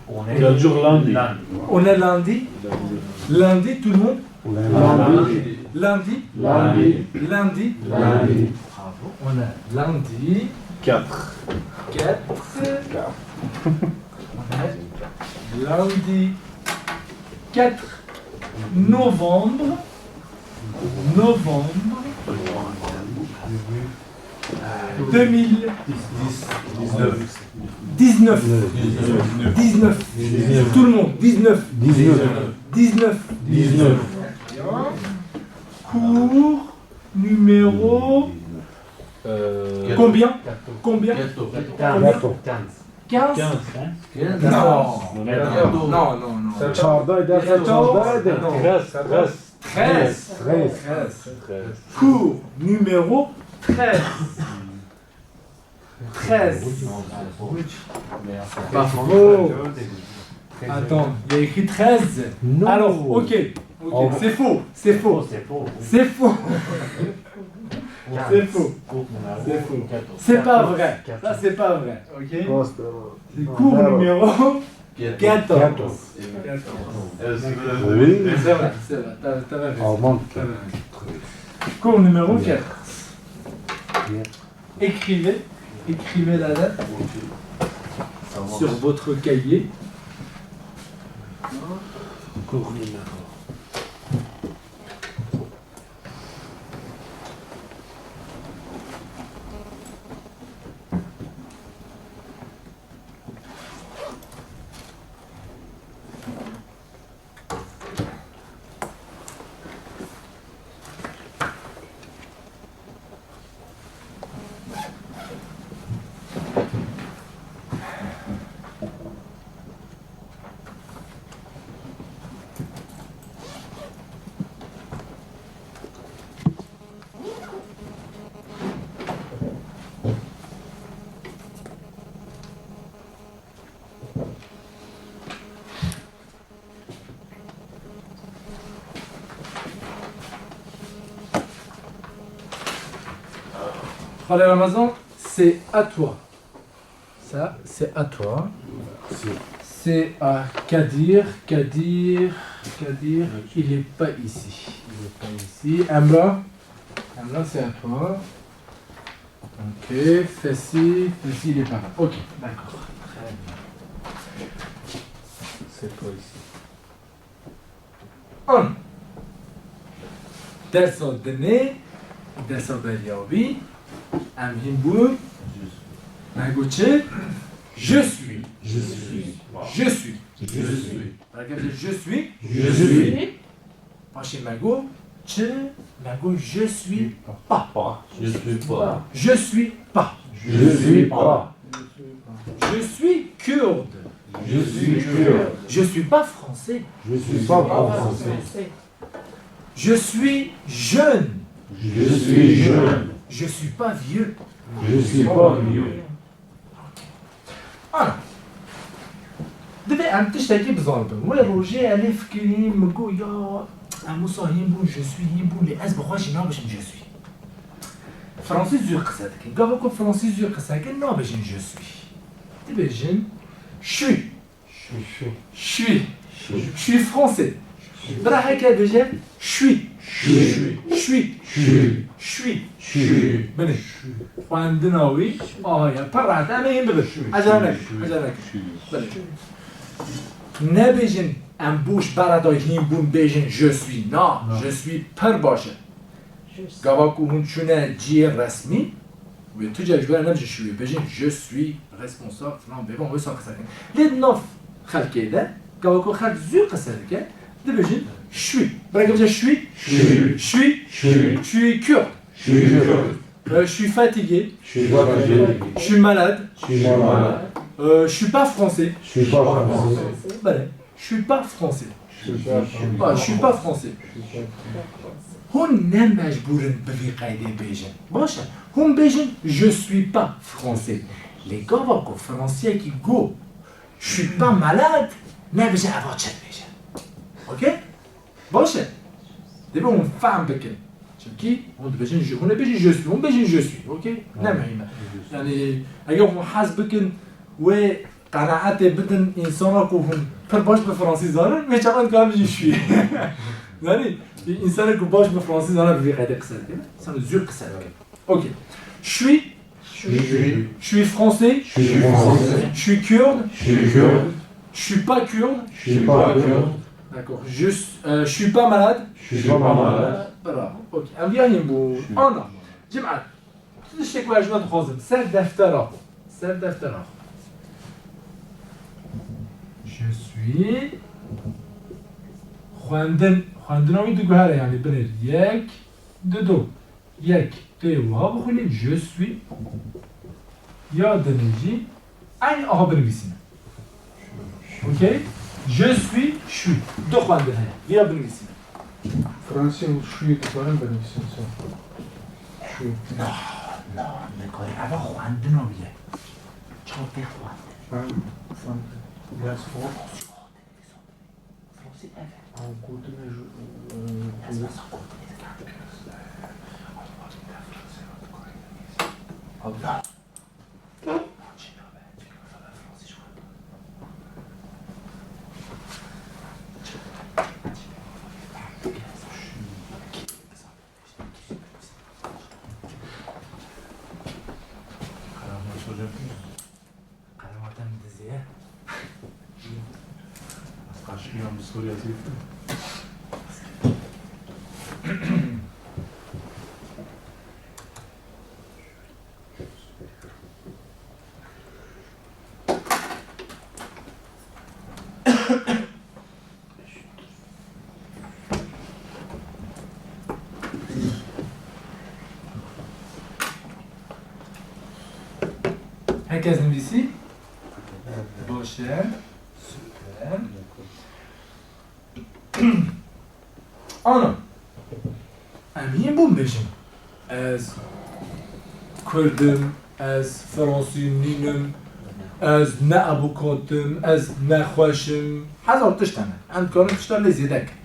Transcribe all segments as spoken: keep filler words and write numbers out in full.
On est Quel jour lundi? Lundi. On est lundi. Lundi, tout le monde. Lundi. Lundi. Lundi. Lundi. Lundi. Bravo. On est lundi. Quatre. Quatre. On est lundi quatre novembre. Novembre. Deux mille dix-neuf. Dix-neuf. Dix-neuf. Tout le monde, dix-neuf. Dix-neuf. Dix-neuf. Dix-neuf. Cours numéro Euh, combien? Combien? Quinze. Quinze. Quinze. Quinze. Non. Non, non, non, non. Çardeh, dersa çardeh de. Treize, treize. Treize. Treize. Treize. Cours numéro treize. Treize. Bravo. Attends, il y a écrit treize. Non. Alors, ok. Ok, c'est faux. C'est faux. C'est faux. C'est faux. C'est faux. C'est faux. C'est pas vrai. Ça, c'est pas vrai. Ok? C'est cours numéro quatorze. Quatorze. Oui. C'est vrai, c'est vrai. T'as, t'avais raison. T'avais raison. Cours numéro quatorze. Écrivez, écrivez la lettre sur votre cahier. Cours numéro. Xalê Ramazan, c'est à toi. Ça, c'est à toi. C'est à Kadir. Kadir, Kadir, il est pas ici. Il est pas ici. Emrah, Emrah, c'est à toi. Ok, Fessi, Fessi, il est pas là. Ok, d'accord. Très bien. C'est quoi ici? An. Dersa dinê, dersa beriya wî, em hîn bûn. Me got çi? Je suis. Je suis. Je suis. Je suis. Belkî je suis. Je suis. Paşê me got çi? Me got je suis pas. Pas. Je suis pas. Je suis pas. Je suis pas. Je suis kurde. Je suis kurde. Je suis pas français. Je suis pas français. Je suis jeune. Je suis jeune. Je suis pas vieux. Je suis pas vieux. Ana. Divê em tiştekî bizanibin. Wê rojê ez lê fikirî, min got, ya, em wisa hîn bûn, je suis hîn bûn, lê ez bi xwe jî nabêjim je suis. Fransî zû qise dikin. Gava ku fransî zû qise dikin, nabêjin je suis. Dibêjin je suis. Je suis. Je suis. Je suis français. Bira heke bêje je suis. Je suis. Je suis. Je suis. Je suis. Binê. Xwendina wî aha ye. Pir rehet. Em ê hîn bibin. Ecele nekin. Ecele nekin. Binê. Nebêjin em boş bereda hîn bûn bêjin je suis. Na, je suis pir baş e. Gava ku hûn çûne cihê resmî, wê tu cih ji we re nebêjin je suis, bêjin je suis responsable filan bêvan wê sa qise dikin. Lê di nav xelkê de, gava ku xelk zû qise dike, dibêjin je suis. Belkî bêje je suis. Je suis. Je suis. Je suis kurde. Je suis kurde. Euh, je suis fatigué. Je suis fatigué. Je suis malade. Je suis malade. Euh, je suis pas français. Je suis pas français. Belê. Je suis pas français. Je suis pas français. Ah, je suis pas français. Hûn ne mecbûr in bi vî qeydê bêjin. Baş e. Hûn bêjin je suis pas français. Lê gava ku fransiyekî got je suis pas malade, nebêje eva çi dibêje. Ok? Baş e. Dibê hûn fehm bikin. Çimkî hûn dibêjin je, hûn ê bêjin je suis, hûn bêjin je suis, ok? Ne muhîm e. Yani, eger hûn hez bikin wê qenaetê bidin însana ku hûn pir baş bi fransî zanin, vê çaxan dikarin bijî je suis. Zanî, însanê ku baş bi fransî zana bi vî qeydê qise dike. Însan zû qise dike. Ok. Je suis, je suis français, je suis kurde, je suis pas kurde, je suis pas kurde. D'accord. Je, euh, je suis pas malade. Je suis pas malade. Bravo. Ok. Em viya hîn bû. Ana. Cimat. Tu tiştê ku ez ji we dixwazim. Ser deftera xwe. Ser deftera xwe. Je suis. Xwendin. Xwendina wî diguhere, yanî binêr. Yek, du, do. Yek. Tu yê wiha bixwînî. Je suis. Ya dinê jî. Eynî aha binivîsîne. Ok? Je suis, je suis. Du xwendin heye. Viya binivîsîne. Fransî û şûyê dikarin binivîsin, so. Şû. Na, na, nikarî. Eva xwendina wî ye. Çav tê xwendin. Ha, xwendin. Biraz for. Fransî ev e. Ha, gotinê ji, e, ez mesela gotinê dikim. Abla. Qelema te min dizê ye. Ez qarşî yan bi Sûriye zî. Herkes nivîsî? Baş e. Super. Ana. Em hîn bûn bêjin. Ez Kurd im, ez Fransî nînim, ez ne avukat im, ez nexweş im. Hezar tişt hene. Em dikarin tişta lê zêde kin.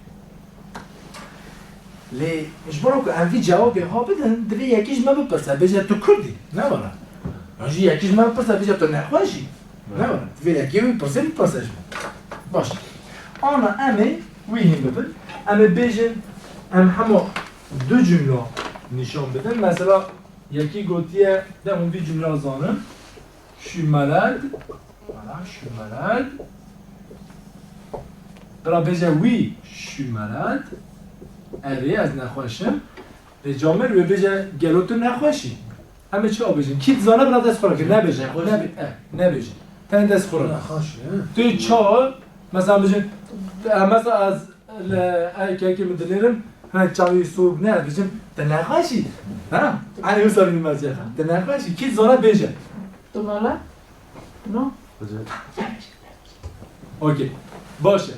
Lê ji bo ku em vî cewabê ha bidin, divê yekî ji me bipirse, bêje tu Kurd î, ne were? Yan jî yekî ji me bipirse, bêje tu nexweş î, ne were? Divê yekî wî pirsê bipirse ji me. Baş. Ana em ê wî hîn bibin. Em ê bêjin, em hema du cumla nîşan bidin. Mesela, yekî gotiye, de hûn vî cumla zanin. Je suis malade. Voilà, je suis malade. Bira bêje oui, je suis malade. Erê, ez nexweş im. Lê camêr wê bêje gelo tu nexweş î. Em ê çawa bêjin? Kî dizane bira dest xwe rake. Nebêjin. Nexweş î. Nebe-, eh, nebêjin. Tenê dest xwe rake. Nexweş î, he? Tu çawa, mesela bêjin, eh, mesela ez Li, ey kekê min dinêrim, ha, çavî soğuk ne, dibêjim, tu nexweş î? Ha? Hani wisa min mercexa. Tu nexweş î? Kî zana bêje. Tu mala? No? Okey. Baş e.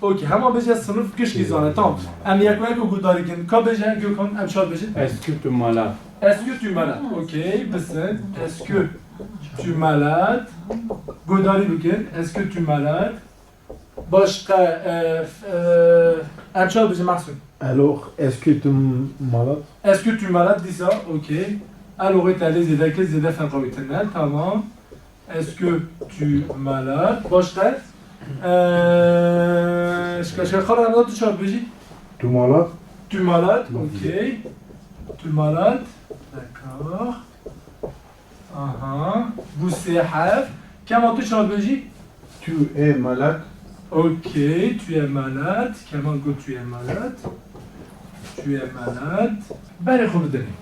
Okey. Hema bêje sinif gişkî zane. Tamam. Em yek yek guhdarî kin. Ka bêje, Gökhan, em çar bêjin. Est-ce que tu malade? Est-ce que tu malade? Okey. Bisin. Est-ce que tu malade? Guhdarî bikin. Est-ce que tu malade? Başqa, e, f-, e, em çawa bêjin, Mahsûn? Alors, est-ce que tu malade? Est-ce que tu malade, dîsa? Okey. Alors, te lê zêde kir, zêde ferqa wî tune. Tamam. Est-ce que tu malade? Başqa? E, şka, şka, xala, em tu çawa bêjî? Tu malade? Tu malade, okey. Tu malade, d'accord. Aha, bû sê herf. Kema tu çawa dibêjî? Tu es malade. Ok, tu es malade. Kema got tu es malade. Tu es malade. Berê xwe bidinê.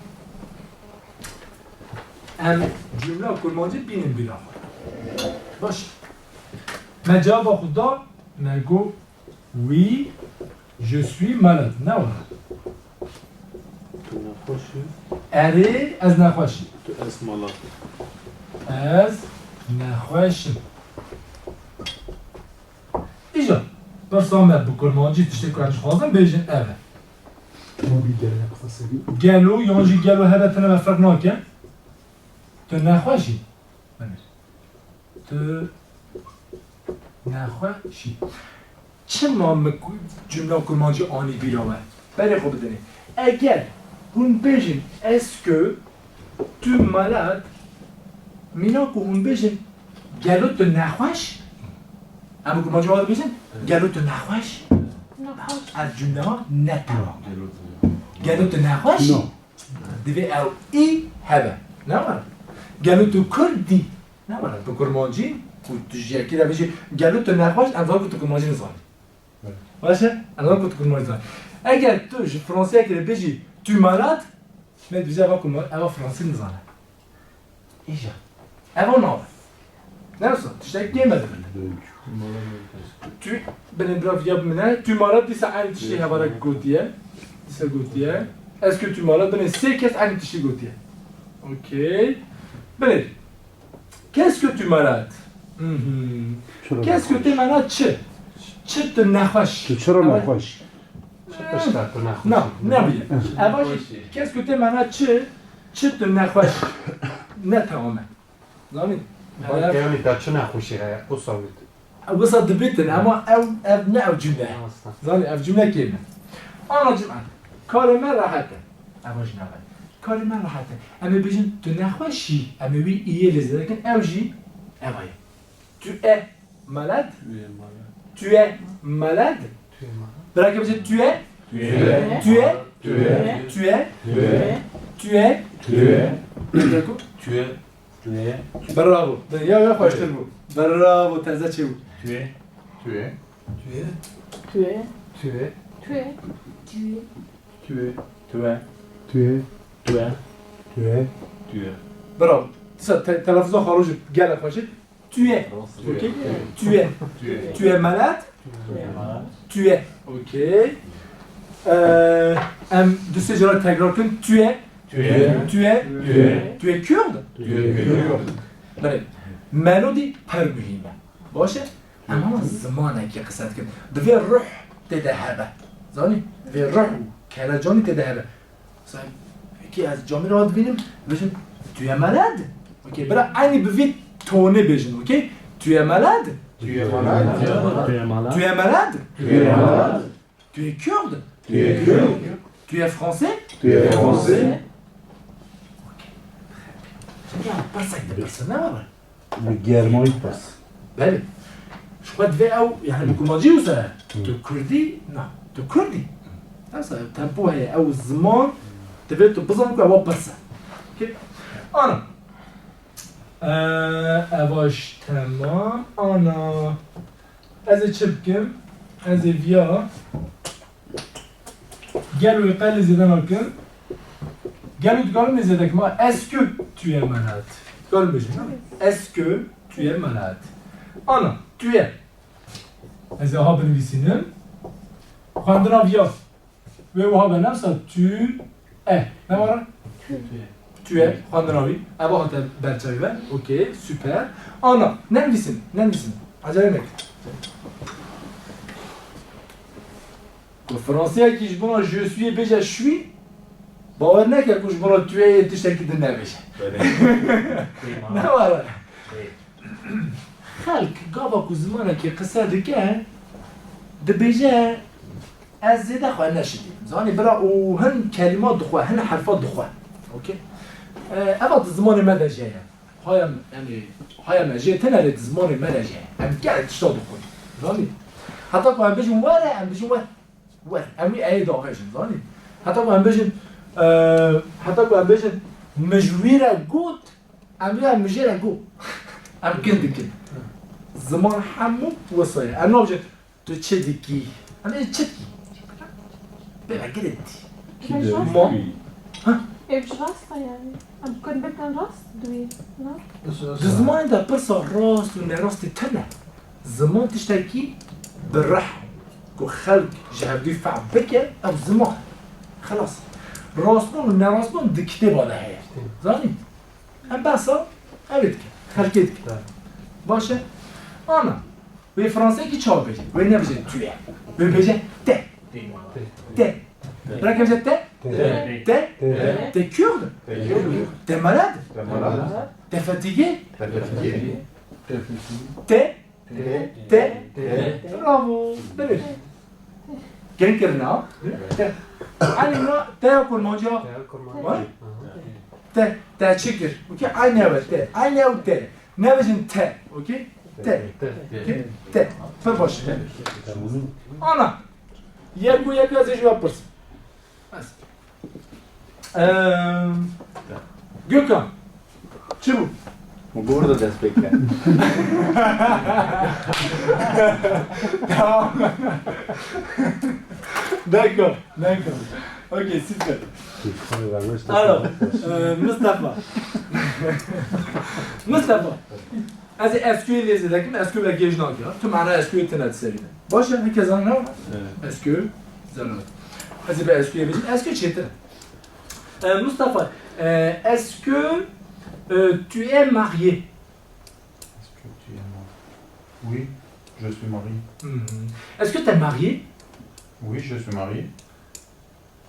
Em cumla kurmancî bînin bîra xwe. Baş. Me cevaba xwe da, me got Oui, je suis malade. Ne were? Tu nexweş î? Erê, ez nexweş im. Tu es malade. Ez nexweş im. Îja, pirsa me bi kurmancî tiştê ku em dixwazin bêjin ev e. Gelo yan jî gelo hebe tune me ferq nake. Tu nexweş î? Emir. Tu nexweş î. Çima min ku-, cumla kurmancî anî bîra we? Berê xwe bidinê. Eger hûn bêjin, est-ce que tu malade, mîna ku hûn bêjin, Gelo tu nexweş? Em bi kurmancî wa dibêjin? Gelo tu nexweş? Nexweş. Ev cumle ne tamam. Gelo tu nexweş? No. Divê ew î hebe. Ne were? Gelo tu kurdî? Ne were? Tu kurmancî û tu ji yekî re bêjî, gelo tu nexweş, em zanin ku tu kurmancî nizanî. Evet. Baş e? Em zanin ku tu kurmancî nizanî. Eger tu ji fransiyekî re bêjî, tu malade, me dibêje eva kurma-, eva fransî nizane. Îja. Eva nabe. Ne wisa? Tiştek kêm e dibin. Tu, binê bira viya bimine. Tu malade dîsa eynî tiştê hevalek gotiye. Dîsa gotiye. Est-ce que tu malade? Binê sê kes eynî tiştî gotiye. Okey. Binê. Qu'est-ce que tu malade? Mhm. Çira Qu'est-ce que nexweş? Tu malade çi? Çi tu nexweş? Tu çira nexweş? Çi tişta tu nexweş? Na, ne bî. Eva jî, qu'est-ce que tu malade çi? Çi tu nexweş? Ne tamam e. Zanî? Belkî yanî te çi nexweşî heye, o sawit. Wisa dibitin, ama ev, ev ne ev cümle. Aslında. Zanî, ev cümle kêm e. Anacığım, karê me rehet e. Eva jî nebe. Karê me rehet e. Em ê bêjin, tu nexweş î. Em ê wî îyê lê zêde kin, ew jî eva ye. Tu es malade? Tu es malade. Tu es malade? Tu es malade. Bira ke bêje, tu es? Tu es. Tu es? Tu es. Tu es? Tu es? Tu es. Tu es. Bravo. Ya, ya, xweştir bû. Bravo, teze çêbû. Tu es. Tu es. Tu es. Tu es. Tu es. Tu es. Tu es. Tu es. Tu es. Tu es. Tu es. Tu es. Bravo. Dîsa te-, telaffuza xwe jî gelek xweş e. Tu es. Tu es. Ok? Tu es. Tu es. Tu es malade? Tu es malade. Tu es. Ok. Ee, em du sê cara tekrar kin. Tu es. Tu es. Tu es. Tu es. Tu es kurde? Tu es kurde. Belê. Melodî pir muhîm e. Baş e? Em hema zimanekî qise dikin. Divê ruh tê de hebe. Zanî? Divê ruh û kelecanî tê de hebe. Mesela, ki ez camî re dibînim, bêjim, tu es malade? Okey, bira, eynî bi vî tonê bêjin, okey? Tu es malade? Tu es malade? Tu es malade? Tu es malade? Tu es malade? Tu es kurde? Tu es kurde? Tu es français? Tu es français? Okey. Ya, pirsek dipirsin, ne var? Bi germayî pirs. Belê. Ji xwe divê ew, yani bi kurmancî wisa ye. Hı. Tu kurdî? Na. Tu kurdî? Wisa tempo heye. Ew ziman divê tu bizan ku ewa pirs e. Okey? Ana. Ee, evaş temam. Ana. Ez ê çi bikim? Ez ê viya Gelo wê qelê zêde nakim? Gelo dikarim ê zêde kim? Est-ce que tu es malade? Dikarim bêjim, ne? Est-ce que tu es malade? Ana, tu es. Ez ê aha binivîsînim. Xwendina viya. Wê wiha be, ne wisa tu es. Ne were? Tu es. Xwendina wî. Eva hate ber çavê me. Okey, super. Ana, nenivîsin, nenivîsin. Acele mek. Ku Fransiyekî ji bona je suis bêje je suis, bawer neke ku ji bona tu es yê tiştekî din nebêje. Belê. Ne were? Belê. Xelk gava ku zimanekî qise dike, dibêje, ez zêde xwe neşidîm. Zanî bira û hin kelîma dixwe, hin herfa dixwe. Okey? E, eva di zimanê me de jî heye. Haya, yani, haya me jê tune lê di zimanê me re jê. Em gelek tişta dixwin. Zanî? Heta ku em bêjin were, em bêjin wer. Wer. Em wî eyê davêjin, zanî? Heta ku em bêjin, e, heta ku em bêjin, min ji wî re got, em bêjin, em min jê re got. Em kin dikin. Ziman hemû wisa ye. Em nabêjin, Tu çi dikî? Em ê çi dikî? Bê me girê dikî. Kî de Ma- wî? Ha? Ev ji rast e yani. Em dikin bikin rast di wî, ne? Di zimanê de pirsa rast û nerastê tune. Ziman tiştekî bi rih ku xelk ji hevdû fehm bike, ev ziman. Xelas. Rastbûn û nerastbûn di kitêba de heye. Zanî? Em behsa ew ê dikin. Xelkê dikin. Evet. Baş e? Ana. Wê franseyekî çawa bêje? Wê nebêje tu es. Wê bêje te. Te. Te. Te. Bira ke bêje te. Te. Te. Te. Te. Te kurde. Te kurde. Te malade. Te malade. Te fatigué. Te fatigué. Te fatigué. Te. Te. Te. Te. Bravo. Belê. Gen kirina. Te. Eynî na te ya kurmanca. Te ya kurmanca. Var? Aha. Te. Te çi kir? Okey, eynî ew e te. Eynî ew te. Nebêjin te, okey? Te. Te. Okey? Te. Pir baş. Ana. Yek û yek ez ê ji we pirsim. Ez. Ehm, Gökhan. Çi bû? Bu burada dest bekle. Tamam. D'accord, d'accord. Okey, super. Alo, e, Mustafa. Mustafa. Ez ê est-ce que lê zêde kim, est-ce que ve gêj nake. Tu mana est-ce que tine di serî de. Baş e, heke zan ne? Evet. Est-ce que, zan ne. Ez ê bi est-ce que bêjim, est-ce que çêtir e. E, Mustafa, e, est-ce que, e, tu es marié? Est-ce que tu es marié? Oui, je suis marié. Mhm. Est-ce que tu es marié? Oui, je suis marié.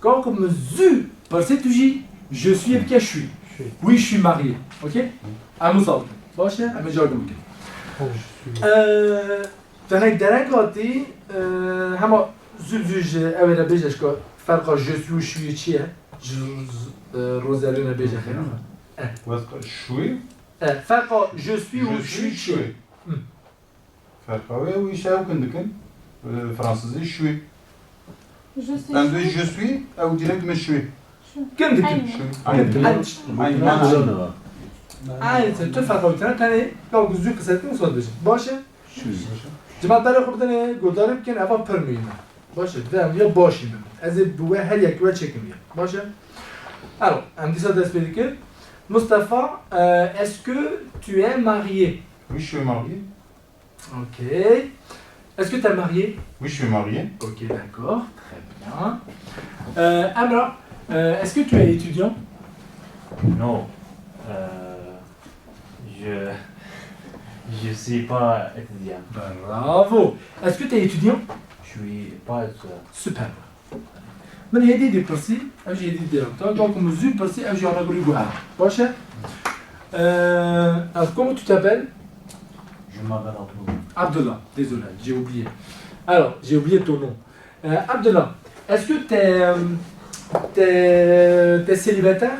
Gava ku min zû pirsê tu jî, je suis bike, je suis. Je suis. Oui, je suis marié. Ok? Em wisa bikin. Baş e, em ê car din bikin. Tamam, je suis. Eee, tenek dereng hatî, eee, hema zû zû ji ew ê re bêje, ji ka ferqa je suis û je suis çi ye? Ji, eee, Rozelî re bêje xêra xwe. Eh. Wes je suis? Eh, ferqa je suis û je suis çi ye? Hı. Ferqa wê û îşe ew kin dikin, e, fransizî je suis. Je suis Em dibê je suis, ew direkt dibê je suis. Kin dikin. Aynı. Je suis. Aynı. Aynı. Aynı. Aynı. Aynı. Tu ferqa wî tine tenê, ya ku zû qise dikin, wisa dibêjin. Baş e? Je suis. Cima berê xwe bidinê, guhdarî bikin, eva pir muhîm e. Baş e, divê em ya baş î bibin. Ez ê bi we her yek we çêkim ya. Baş e? Alors, em dîsa dest pê dikin. Mustafa, e, est-ce que tu es marié? Oui, je suis marié. Ok. Est-ce que tu es marié? Oui, je suis marié. Ok, d'accord. Très bien. Euh, Amra, euh, est-ce que tu es étudiant? Non. Euh, je, je suis pas étudiant. Bravo. Est-ce que tu es étudiant? Je suis pas étudiant. Super. Min hêdî dî pirsî, ev jî hêdî dî rewta. Gava ku min zû pirsî, ev jî ana birî guhar. Baş e? Euh, alors, comment tu t'appelles? Je m'appelle Abdullah. Abdullah, désolé, j'ai oublié. Alors, j'ai oublié ton nom. Euh, Abdullah, est-ce que t'es, euh, t'es, t'es célibataire?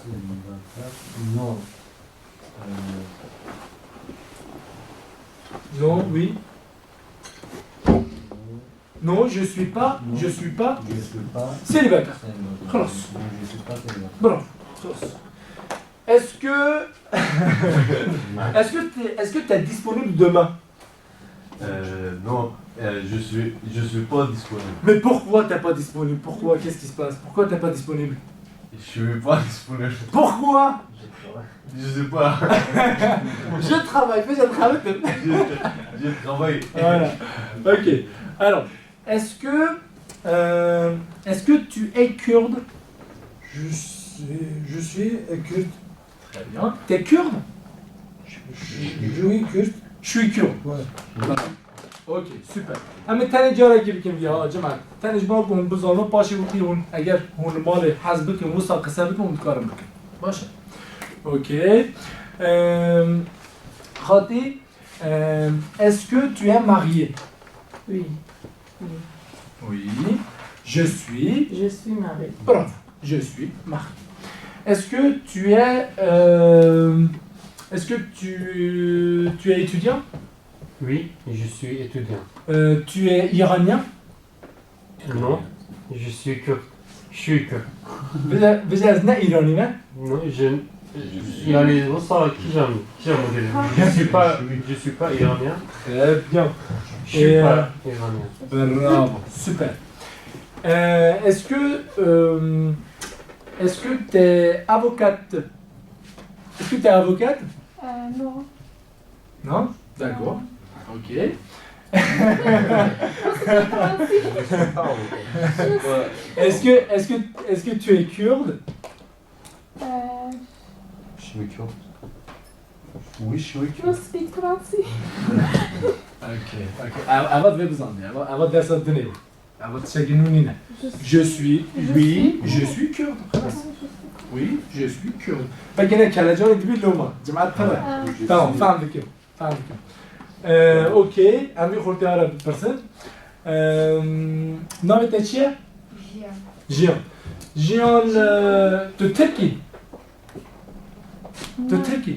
Célibataire? Non. Euh, Non, oui. Non, je suis pas, Non, je suis pas je suis pas célibataire. Célibataire. Xelas. Non, je suis pas célibataire. Bravo. Xelas. Est-ce que, est-ce que t'es, est-ce que t'es disponible demain? Euh, non, euh, je suis, je suis pas disponible. Mais pourquoi t'es pas disponible? Pourquoi? Qu'est-ce qui se passe? Pourquoi t'es pas disponible? Je suis pas disponible. Pourquoi? Je sais pas. Je travaille, mais je travaille. Je, je travaille. Voilà. Ok. Alors, est-ce que, euh, est-ce que tu es kurde? Je suis, je suis kurde. Très bien. T'es kurde? Je, je, je suis kurde. Je suis kurde. Ouais. Voilà. Ok, super. Em ê tenê carekê bikin vî ha, cemaat. Tenê ji bo ku hûn bizanin, paşê wekî hûn, eger hûn li malê hez bikin, wisa qise bikin, hûn dikarin bikin. Baş e. Ok. Ehm, Xatî, ehm, est-ce que tu es marié? Oui. Oui. Oui. Je suis. Je suis marié. Bravo. Je suis marié. Est-ce que tu es, euh, est-ce que tu, tu es étudiant? Oui, je suis étudiant. Euh, tu es iranien? Non, je suis kurde. Je suis kurde. Vêca, vêca ez ne îranî me? Non, je, yani, wisa kîjan, kîjan model? Je suis pas, je suis pas iranien. Très bien. Je suis pas iranien. Bravo, super. Euh, est-ce que, euh, est-ce que t'es avocate? Est-ce que t'es avocate? Euh, non. Non? D'accord. Ok. Est-ce que, est-ce que, est-ce que tu es kurde? Euh, Je suis kurde. Oui, je suis kurde. You speak Farsi? Ok, ok. Ev, ev divê bizanî. Ev, ev dersa dinê. Ev tiştekî nû nîne. Je suis, oui, je suis kurde. Xelas. Oui, je suis kurde. Peki ne kelecanê dibî loma. Cemaat pir e. Ah. Tamam, fam dikim. Fam dikim. Ee, okey. Em vî xortê re bipirsin. Ee, navê te çi ye? Jiyan. Jiyan. Jiyan, e, tu Tirk î? Tu Tirk î?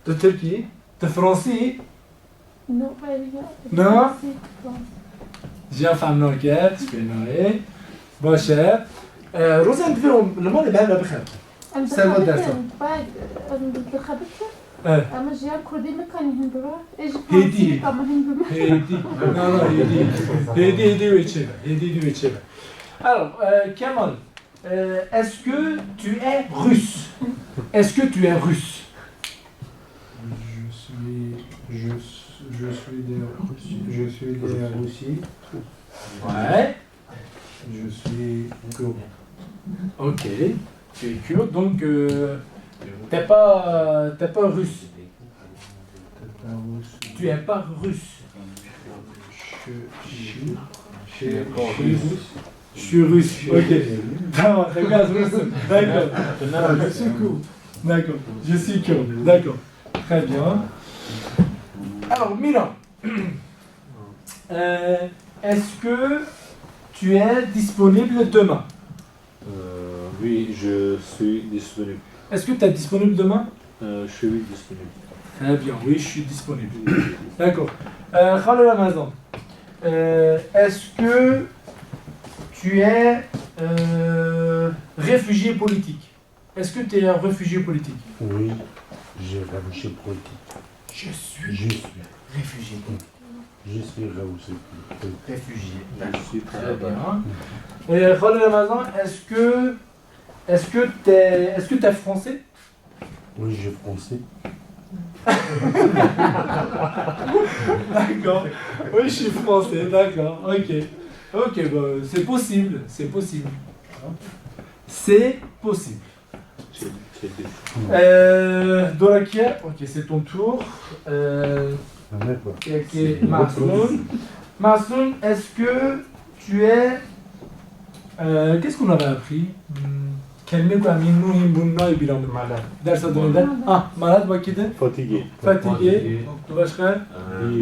Tu Tirkî? Tu Fransî? Non, pas évident. Non? Si, bon. Jiyan fehm nake, tu fê nayê. Baş e. E, Rozen divê hûn li malê bi hev re bixebitin. Em Serva dixebitin, dersa. bay, em dixebitin. Evet. Ama jiyan kurdî nikanî hin bira. Ê ji Hêdî. Fransî nikama hin bime. Hêdî. Na, na, hêdî. Hêdî, hêdî wê çêbe. Hêdî, hêdî wê çêbe. Alors, euh, Kemal, euh, est-ce que tu es russe? Est-ce que tu es russe? Je suis, je, je suis de, je suis de Russie. Ouais. Je suis kurd. Ok. Tu es kurde, donc euh, t'es pas, t'es pas russe. C'est pas russe. Tu es pas russe. Je, je, je, Je suis russe. Je suis russe. Ok. Tamam, sen biraz Rus'sun. D'accord. Je suis kurde. D'accord. Je suis kurde. D'accord. Très bien. Alors, Miran, euh, est-ce que tu es disponible demain? Euh, oui, je suis disponible. Est-ce que tu es disponible demain? Euh, je suis disponible. Très bien, oui, je suis disponible. D'accord. Euh, Khalil Ramazan, euh, est-ce que tu es euh, réfugié politique? Est-ce que tu es un réfugié politique? Oui, j'ai réfugié politique. Je suis Je suis. Réfugié politique. Je suis réfugié politique. Réfugié. Je suis Très bien. Et Khalil Ramazan, est-ce que est-ce que t'es est-ce que t'es français? Oui, je suis français. D'accord. Oui, je suis français, d'accord. Ok. Ok, bah, c'est possible, c'est possible. C'est possible. C'est c'est des Euh, Dorakia, ok, c'est ton tour. Euh, D'accord. Peki, Mahsun. Mahsun, est-ce que tu es... Euh, qu'est-ce qu'on avait appris? Hmm, kelime ku em yî nû hîn bûn nayê bîra min. Malade. Dersa dinê de. Ah, malade, wekî din. Fatigué. Fatigué. Başka?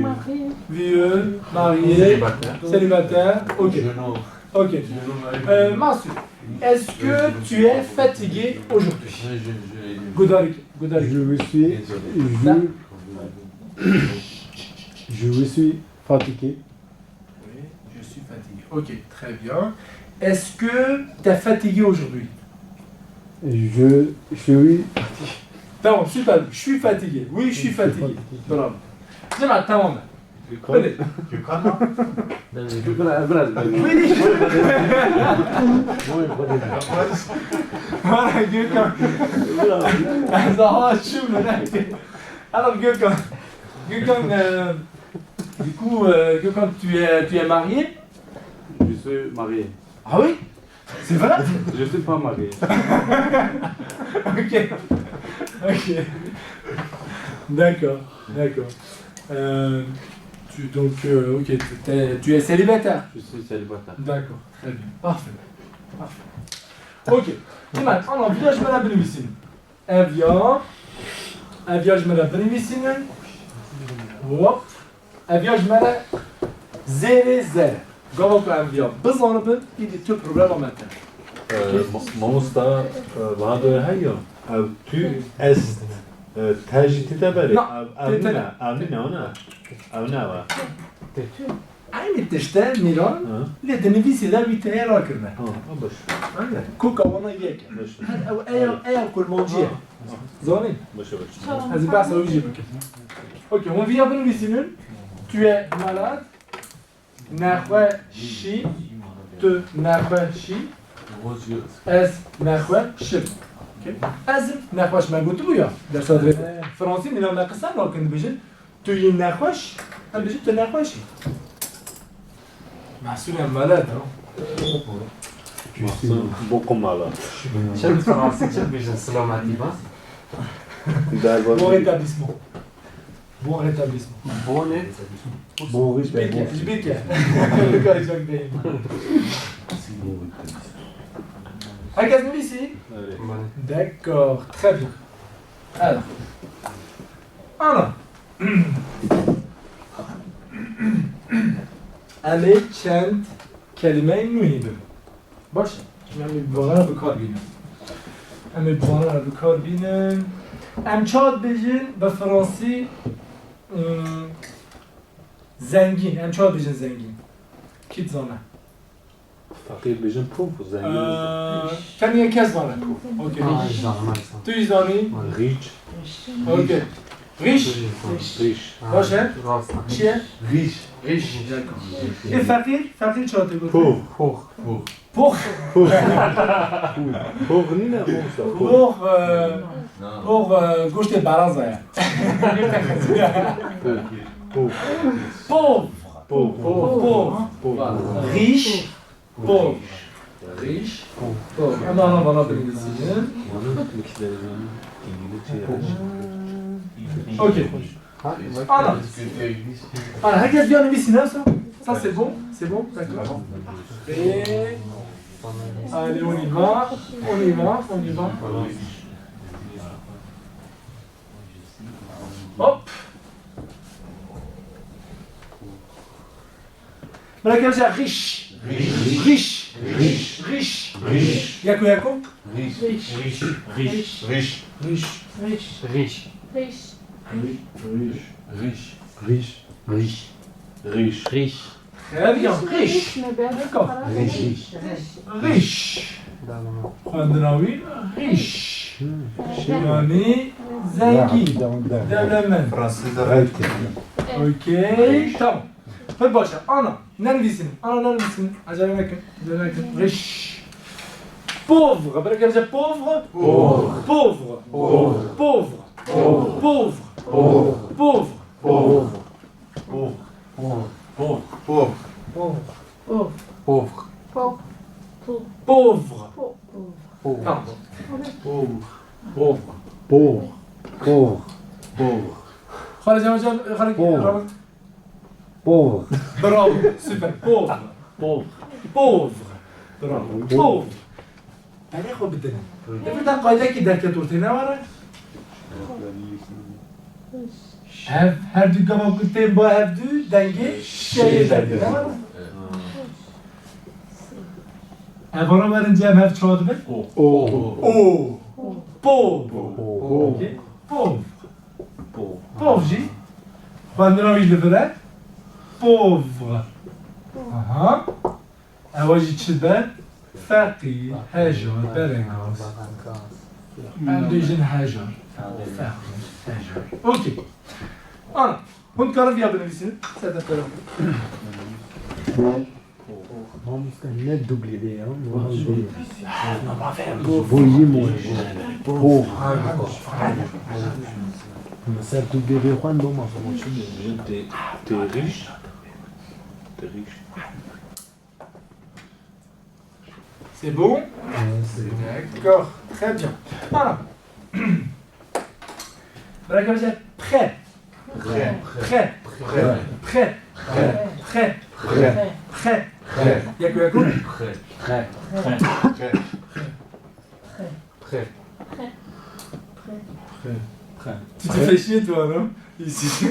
Marié. Vieux, marié, Célibataire. Célibataire. Ok. Jeune homme. Ok. Jeune homme avec Euh, Mahsun, est-ce que tu es fatigué aujourd'hui? Oui, je, je l'ai dit. Gudarik, Gudarik. Je suis, je, je suis fatigué. Oui, je suis fatigué. Ok, très bien. Est-ce que tu es fatigué aujourd'hui? Je suis Tamam, süper. Je suis fatigué. Oui, je suis fatigué. Bravo. Cemaat, tamam. Gökhan. Öyle. Gökhan mı? Biraz, biraz ben. Oui. Voilà, Gökhan. Daha açayım mı? Alors, Gökhan. Gökhan, euh, du coup, euh, Gökhan, tu es, tu es marié? Je suis marié. Ah oui? C'est vrai? Je suis pas marié. Ok. Ok. D'accord, d'accord. Euh, tu, donc, euh, ok, tu, t'es- tu es célibataire. Je suis célibataire. D'accord, très bien. Parfait. Parfait. Ok. Hemen ana viyaj me re binivîsin. Ev ya. Ev ya ji me re binivîsînin. Hop. Ev ya ji me re zêrê zer e. Gava ku em viya bizanibin, îdî tu problema me tune. Ee, ma- Mamosta, e, Bahadır Hayyo, ev tu est, e, te jî tite berê. Na, Ev, ev tite ne, ev ne, ev ne. Ev ne ev. Eynî tişt e, Mîran, Ha, lê di nivîsê de wî teye rakirine. ha, ha, baş. Koka wana yek e. Baş. Her ew eya, eya ku li Mancî ye. Zanî? Baş, baş. Ez ê behsa wî jî bikim. Ok, hûn viya binivîsînin. Tu es malade. Nexweşî. Tu nexweşî. Ez nexweş im. Ok. Ez im nexweş me gotibû ya. Dersa dirê. Fransî mîna me qise nakin dibêjin. Tu yî nexweş, em dibêjin tu nexweş î. Mahsûn em malade ha. Mahsûn, bokum ala. Çend Fransızca dibêjin selametî bas? Bon rétablissement. Bon rétablissement. Bonnet. Bon, oui, Ji bîr ke, bon. ji bîr ke. Kayacak değil. Herkes mi ici? Evet. D'accord, très bien. Alors. Ana. Em ê çend kelimeyên nû hîn bibin. Baş e. Em ê bi vana bi kar bînin. Em ê bi vana bi kar bînin. Em çawa dibêjin bi fransî, ıı, zengîn? Em çawa dibêjin zengîn? Kî dizane? Feqîr bêjin pauvre, zengîn. Ee, tenê kes zane. Okey. Ah, ez zanim, ez zanim. Tu jî zanî? Riche. Okey. Riche. Riche. Baş e? Rast e. Çi ye? Riche. Riche, d'accord. Ê feqîr? Feqîr çawa tê gotin? Pauvre. Pauvre. Pauvre. Pauvre. Pauvre nîne, pauvre. Pauvre, e, pauvre, e, goştê beraza ye. Pauvre. Pauvre. Pauvre. Pauvre. Riche. Pauvre. Riche. Pauvre. Em ana vana binivîsînin. Okey. Ana. Ana, herkes bien nivîsîne ça? Ça, c'est bon? C'est bon? D'accord. Et allez, on y va. On y va. On y va. Hop. Bırakın riche. Riche. Riche. Riche. Yako, yako. Riche. Riche. Riche. Riche. Riche. Riche. Riche. Riche. Riche. Très bien. Riche. D'accord. Riche. Riche. Xwendina wî riche. Yanî zengîn. Dewlemend. Fransızca. Okey. Tamam. Pek baş e. Ana, nenivîsin. Ana, nenivîsin. Acele nekin. Acele nekin. Riche. Pauvre. Bırak, pauvre. Pauvre. Pauvre. Pauvre. Pauvre. Pauvre. Pauvre. Pauvre. Pauvre. Pauvre. Pauvre. Pauvre. Pauvre. Pauvre. Pauvre. Pauvre. Tamam. Pauvre. Pauvre. Pauvre. Pauvre. Pauvre. Xalid Cemal Can, Xalid Pauvre. Ramazan. Pauvre. Bravo, super. Pauvre. Pauvre. Pauvre. Bravo. Pauvre. Berê xwe bidin. Li vir de qaydekî derket ortê, ne were? Ev her du gava ku tên ba hev du dengê şeyê derdin, ne were? Evana werin cem hev çawa dibin? O. O. O. Po. Po. Okey. Pauvre. Pauvre. Pauvre jî. Xwendina wî li vir e. Pauvre. Aha. Ewa jî çi be? Feqîr, hejar, berengaz. Em bêjin hejar. Feqîr, hejar. Okey. Ana, hûn dikarin viya binivîsin? Ser deftera xwe. Mamoste, ne double ya, normal değil. Volume o. Po. Mesela double xwendo ma. T'es, t'es riche. T'es riche. C'est bon? Ouais, c'est bon. D'accord. Très bien. Voilà. Bırakın bize prêt. Prêt. Prêt. Prêt. Prêt. Prêt. Prêt. Prêt. Prêt. Prêt. Prêt. Prêt. Prêt. Tu te fais chier, toi, non? Ici.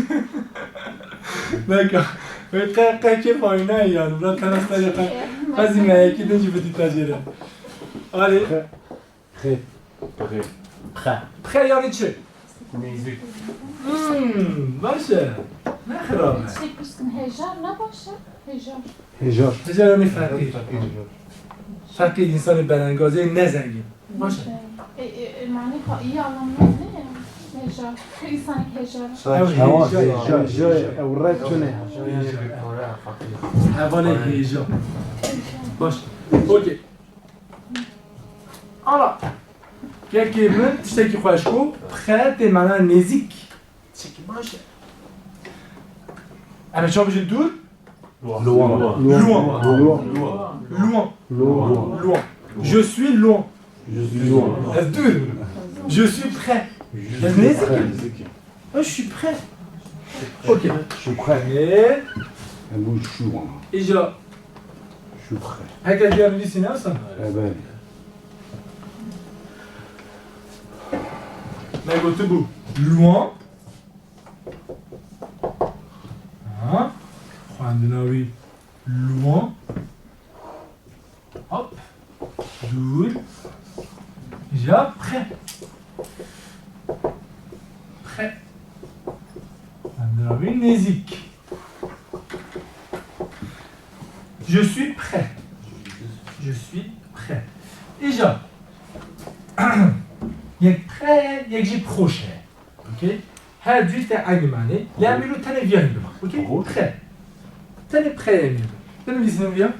D'accord. Oui, très, très, qui va, une aïe, là, t'as la salle, t'as, vas-y, mais qui dit, je veux dire, t'as géré. Allez. Prêt. Prêt. Prêt. Prêt, yani çi? Nêzik. Hmm, baş e. Ne xirab e. Şey, kuşkin hejar ne baş e? Hejar. Hejar. Hejar yani feqîr. Feqîr. Feqîr, insanê berengazê, ne zengîn. Baş e. E, e, e, mane ka iyi anlamda ne yani? Hejar. Her insan hejar. Ew hejar. Hejar. Ew red tune. Hevalê hejar. Baş. Okey. Ala. Kekê min tiştekî xweş got. Prêt tê mana nêzik. Tiştekî baş e. Em ê çawa bijin dûr? Loin. Loin. Loin. Loin. Loin. Loin. Je suis loin. Je suis loin. Ez dûr im. Je suis prêt. Ez nêzik im. Ah, je suis prêt. Ok. Je suis prêt. Ê. Em û şu an. Îca. Je suis prêt. Heke diya nivîsîne sen? Evet. Me gotibû loin. Ha? Xwendina wî loin. Hop. Dûr. Ja prêt. Wî nêzîk. Je suis prêt. Je suis prêt. Îja. Yek prêt, yek jî proche. Okey? Her du tê eynî manê. Lê em îro tenê viya hîn biba. Okey? Proche. Tenê prêt em ê biba. Binivîsînim viya.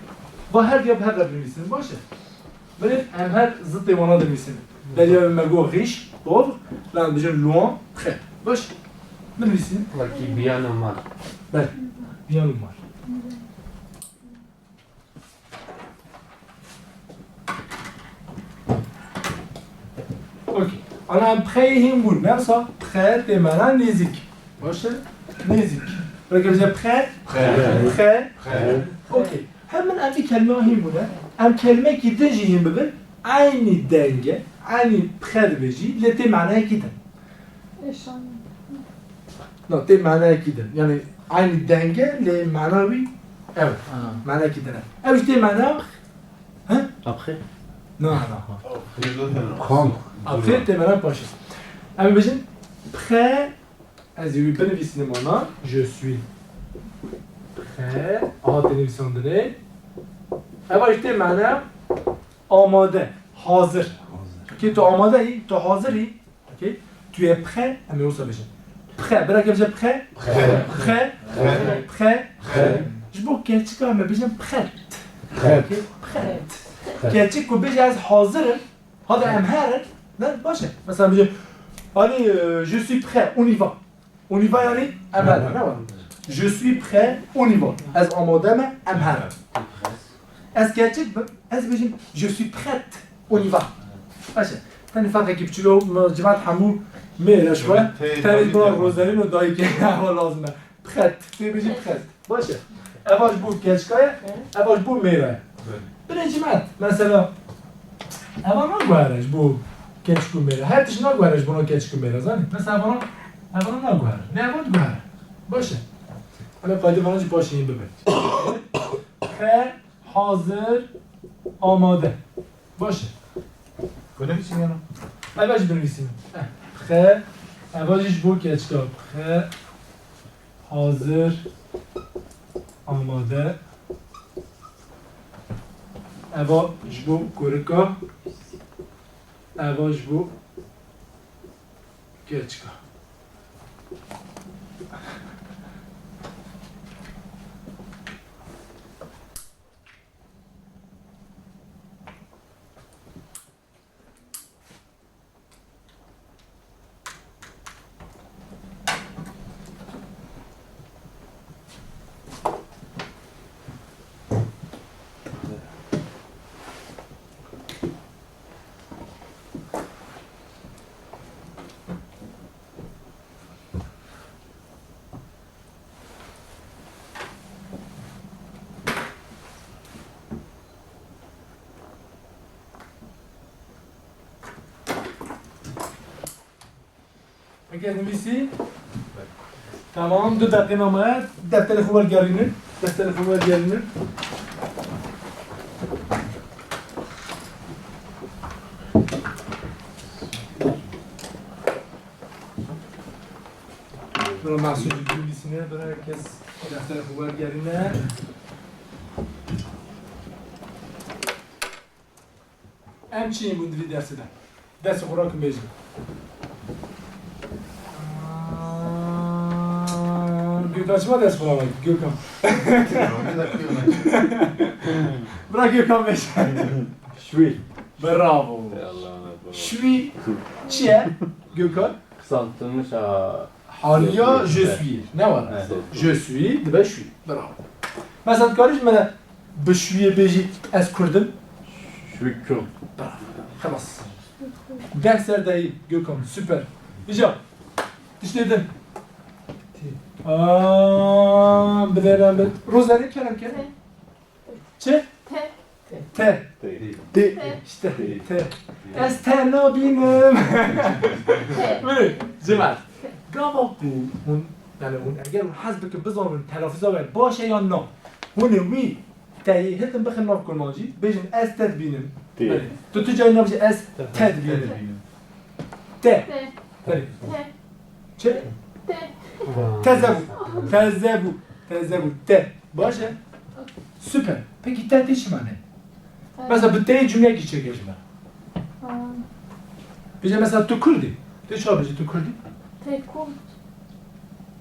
Va her viya bi hev re binivîsînim. Baş e. Binê em her zitê wana dinivîsînin. Derya me got riche, pauvre, la em dijin loin, prêt. Baş. Binivîsînin. Wekî bien û mal. Belê. Bien û mal. Okey. Ana em prêt hîn bûn. Ne wisa prêt tê mana nêzîk. Baş e? Nêzîk. Belkî bize prêt? Prêt. Prêt. Prêt. Okey. Hemin em vî kelime hîn bûne. Em kelimekî din jî hîn bibin. Eynî denge, eynî prêt dibêjî, lê tê manayekî din. Êşan. No, tê manayekî din. Yani eynî denge, lê mana wî ev. Ha. Manayekî din e. Ev jî tê mana. He? Après? No, no. Quand? Après tê mana paşê. Em bêjin prêt. Ez ê wî binivîsînim ana. Je suis prêt. Aha tê nivîsandinê. Eva jî tê mane amade, hazir. Hazir. Okey, tu amade yî, tu hazir yî. Okey? Tu es prêt, em ê wisa bêjin. Prêt, bira ke bêje prêt. Prêt. Prêt. Prêt. Prêt. Prêt. Ji bo keçika em ê bêjin prêt. Prêt. Okey? Prêt. Prêt. Keçik ku bêje ez hazir im, Hadi em herin, ne? Baş e. Mesela bêje, allez, euh, je suis prêt, on y va. On y va yani, em herin, ne var? Je suis prêt, on y va. Ez amade me, em herin. Ez keçik bim, ez bêjim, je suis prête, on y va. Baş e. Tenê ferqekî biçûk e, me cimat hemû mêr e ji we. Tenê ba Rozelîn û dayikê ewa lazim e. Prêt. Tu bêjî prêt. Baş e. Eva ji bo keçika ye, eva ji bo mêra ye. Belê. Binê cimat, mesela, eva naguhere ji bo keçik û mêra. Her tişt naguhere ji bona keçik û mêra, zanî? Mesela, eva, eva naguhere. Ne eva diguhere. Baş e. Em ê qaydê vana jî paşê yên bibin. Prêt, hazir, amade. Baş e. Binivîsînim ya. Eva jî binivîsînim. Eh, prêt. Eva jî ji bo keçika. Prêt. Hazir. Amade. Eva ji bo kurika. Eva ji bo keçika. Eger nivîsî? Tamam, du deqîqe me, defterê xwe wergerînin. Defterê xwe wergerînin. Bira Mesûd binivîsîne, bira kes defterê xwe wergerîne. Em çi yên bûn di vî dersê de? Destê xwe rakin bêjin. Aa, Gökhan çima dest xwe rakin? Gökhan. Bira Gökhan bêje. Şwî. Bravo. Ey Allah'ım, bravo. Şwî çi ye? Gökhan? Kısaltılmış a. Haliya je suis. Ne var? Evet. Je suis, dibe şwî. Bravo. Mesela dikarî ji me re bi şwiyê bêjî ez Kurd im? Je suis kurde. Bravo. Xelas. Deh ser dehî, Gökhan. Süper. Îca. Tiştê din. Aa, bi dêran bi. Rozerê kerem ke. Çi? Te. Te. Te. Te. Te. İşte te. Ez te nabînim. Te. Wê, civat. Gava ku hûn, yani hûn eger hûn hez bikin, bizanin telafûza we baş e yan na. Hûn ê wî teyê hitin bixin nav kurmancî, bêjin ez te dibînim. Te. Belê. Tu tu cayî nabêjî ez te dibînim. Te. Te. Belê. Te. Çi? Te. Teze bû. Teze bû. Teze bû. Te. Baş e. Süper. Peki te tê çi mane? Mesela bi te cümleyekî çêke ji me. Bêje mesela tu Kurd î. Tu çawa bêje tu Kurd î? Te Kurd.